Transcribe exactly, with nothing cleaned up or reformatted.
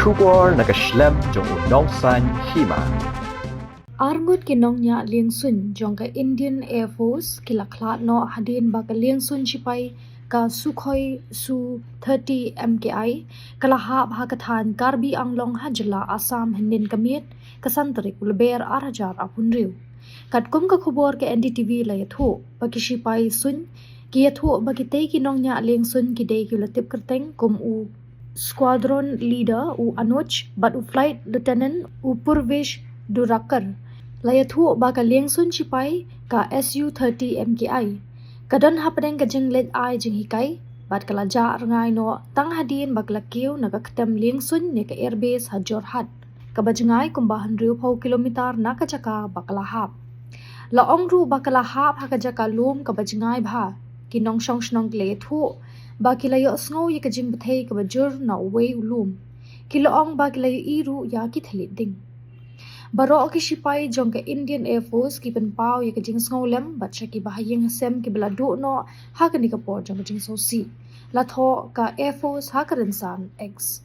Khubor na ka shlem jong u nongsan hima. Arngut ki nongñiah liengsuiñ jong ka Indian Air Force ki la khlad noh hadien ba ka liengsuiñ sipai ka Sukhoi Su thirty M K I ka la hap ha ka thaiñ Karbi Anglong ha jylla Assam hynnin ka miet ka san tarik u Lber ar hajar arphew hynriew. Katkum ka khubor ka N D T V la ïathuh ba ki sipai suiñ ki ïathuh ba kitei ki nongñiah liengsuiñ ki dei ki la tip kyrteng kum u Squadron Leader u Anuj bad u Flight Lieutenant u Purvesh Durakar. La ïathuh ba ka liengsuiñ sipai ka S U thirty M K I ka don hapdeng ka jingleit ai jinghikai bad ka la jah rngai noh tang hadien ba ka la kiew na ka ktem liengsuiñ ne ka airbase ha Jorhat, kaba jngai kumba hynriewphew kilometer na ka jaka ba ka la hap. La ong ruh ba ka la hap ha ka jaka lum kaba jngai bha. Ki nongshong shnong ki la ïathuh ba ki la ïohsngew ïa ka jingbthei kaba jur na uwei u lum. Ki la ong ba ki la ïohi ruh ïa ki thylliej ding. Baroh ki sipai jong ka Indian Air Force ki pynpaw ïa ka jingsngewlem bad sha ki bahaïing hasem kiba la duh noh ha kane ka por jong ka jingsngewsih, la thoh ka Air Force ha ka rynsan X.